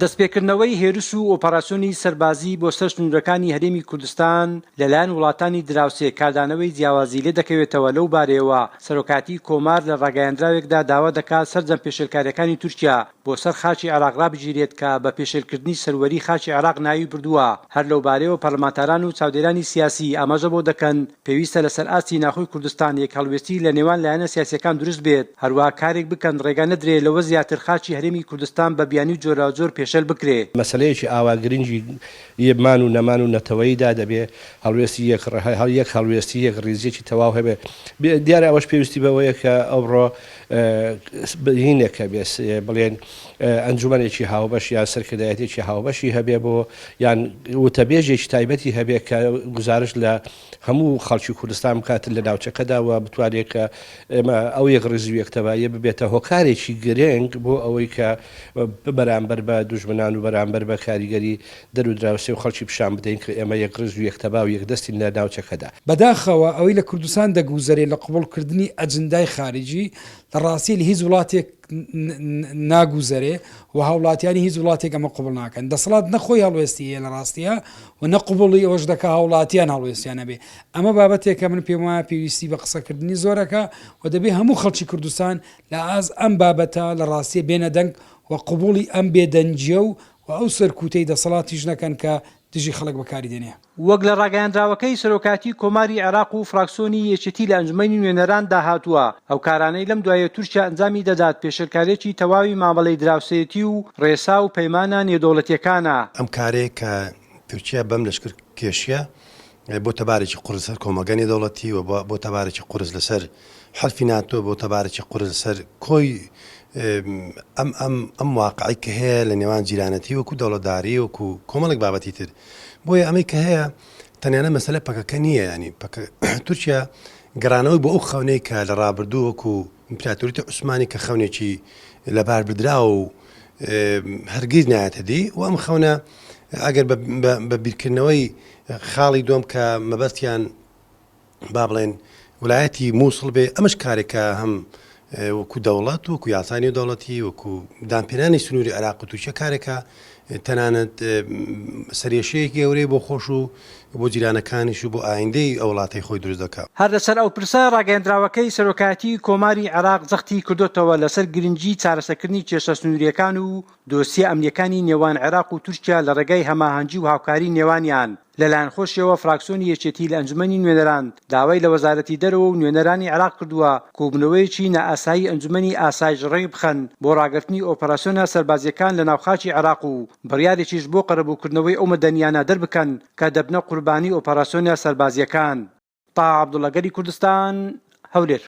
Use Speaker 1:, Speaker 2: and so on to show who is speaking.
Speaker 1: دەستپێکردنەوەی هێرش و ئۆپەراسیۆنی سەربازی بۆ سەر سنوورەکانی هەرێمی کوردستان لەلایەن وڵاتانی دراوسێ کاردانەوەی جیاوازی لێدەکەوێتەوە، لەو بارەیەوە سەرۆکایەتی کۆمار لە ڕاگەیاندراوێکدا داوا دەکات سەرجەم پێشێلکارییەکانی تورکیا بۆ سەر خاکی عێراق ڕابگیرێت کە بە پێشێلکردنی سەروەری خاکی عێراق ناوی بردووە. هەر لەوبارەیەوە پەرلەمانتاران و چاودێرانی سیاسی ئاماژە بۆ دەکەن پێویستە لەسەر ئاستی ناخۆی کوردستان یەکهەڵوێستی لە نێوان لایەنە سیاسییەکان دروست بێت، هەروەها کارێک بکەن ڕێگا نەدرێ لەوە زیاتر خاکی هەرێمی کوردستان بە بیانووی جۆراوجۆر پێشێل بکرێ.
Speaker 2: مەسەلەیەکی ئاوا گرنگی مان و نەمان و نەتەوەییدا دەبێ هەڵوێستی یەک یەک هەڵوێستی یەک ڕیزیەکی تەواو هەبێ. دیارە ئەوەش پێویستی بەوەیە کە ئەوڕۆ هینێک هەبێ بڵێن ئەنجومەنێکی هاوبەش یان سەرکردایەتیەکی هاوبەشی هەبێ بۆ یان وتەبێژێکی تایبەتی هەبێ کە گوزارشت لە هەموو خەڵکی کوردستان بکات لە ناوچەکەدا و بتوانێت کە ئێمە ئەو یەکڕیزی و یەکتەباییە ببێتە هۆکارێکی گرنگ بۆ ئەوەی کە بەرامبەر بە دوژمنان و بەرامبەر بە کاریگەری دەر و دراوسێ و خەڵکی پیشان بدەین کە ئێمە یەکڕیز و یەکتەبا و یەکدەستین لە ناوچەکەدا.
Speaker 3: بەداخەوە ئەوەی لە کوردستان دەگوزەرێ لە قبوڵ کردنی ئەجندای خاریجی لە ڕاستی لە هیچ وڵاتێک ناگوزەرێ و هاوڵاتیانی هیچ وڵاتێک ئەمە قبوڵ ناکەن. دەسەڵات نە خۆی هەڵوێستی هەیە لە ڕاستیا و نە قبوڵی ئەوەش دەکا هاوڵاتیان هەڵوێستیان هەبێ. ئەمە بابەتێکە من پێم وایە پێویستی بە قسەکردنی زۆرەکە و دەبێ هەموو خەڵکی کوردستان لە ئاست ئەم بابەتە لە ڕاستیە بێنە دەنگ و قبوڵی ئەم بێدەنگیە و و ئەو سەرکوتەی دەسەڵاتیش نەکەن کە دژی خەڵک بەکاری دێنێ.
Speaker 1: وەک لە ڕاگەیاندراوەکەی سەرۆکایەتی کۆماری عێراق و فراکسیۆنی یەکێتی لە ئەنجومەنی نوێنەراندا هاتووە، ئەو کارانەی لەم دواییە تورکیا ئەنجامی دەدات پێشێلکارییەکی تەواوی مامەڵەی دراوسێیەتی و ڕێسا و پەیمانە نێودەوڵەتییەکانە.
Speaker 4: ئەم کارەیە کە تورکیا بەم لەشکرکێشییە بۆتە بارێکی قورس لەسەر کۆمەڵگای نێودەوڵەتی و بۆتە بارێکی قورس لەسەر حلفی ناتۆ، بۆتە بارێکی قورس لەسەر کۆی ئەم ئەم ئەم واقعی کە هەیە لە نێوان جیرانەتی وەکو دەوڵەتداری وەکو کۆمەڵێک بابەتی تر. بۆیە ئەمەی کە هەیە تەنیانە مەسەلە پەکەکە نییە ینی پەکە تورکیا گەڕانەوەی بۆ ئەو خەونەی کە لە ڕابردوو وەکو ئیمپراتۆریەتی عوسمانی کە خەونێکی لەباربردراوە و هەرگیز نایەتە دی و ئەم خەونە ئەگەر بە بیرکردنەوەی خاڵی دووەم کە مەبەستیان با بڵێن ولایەتی مووسڵ بێ ئەمەش کارێکە هەم وەکو دەوڵەت وەکو یاسای نێودەوڵەتی وەکو دانپێنانی سنووری عێراق و تورکیا کارێکە تەنانەت سەرێشەیەکی گەورەی بۆ خۆش و بۆ جیرانەکانیش و بۆ ئایندەی ئەو وڵاتەی خۆی دروست دەکا.
Speaker 1: هەر لەسەر ئەو پرسە، ڕاگەیەندراوەکەی سەرۆکایەتیی کۆماری عێراق جەختی کردۆتەوە لەسەر گرنگیی چارەسەرکردنی کێشە سنوورییەکان و دۆسیە ئەمنییەکانی نێوان عێراق و تورکیا لە ڕێگای هەماهەنگی و هاوکاری نێوانیان. لەلایەن خۆشیەوە فراکسیۆنی یەکێتی لە ئەنجومەنی نوێنەران داوای لە وەزارەتی دەرەوە و نوێنەرانی عێراق کردووە کۆبوونەوەیەکی نائاسایی ئەنجومەنی ئاسایش ڕێکبخەن بۆ ڕاگرتنی ئۆپەراسیۆنە سەربازییەکان لەناو خاکی عێراق و بڕیارێکیش بۆ قەرەبووکردنەوەی ئەو مەدەنییانە دەربکەن کە دەبنە قوربانی ئۆپەراسیۆنە سەربازییەکان. تاها عەبدوڵا گەلی کوردستان، هەولێر.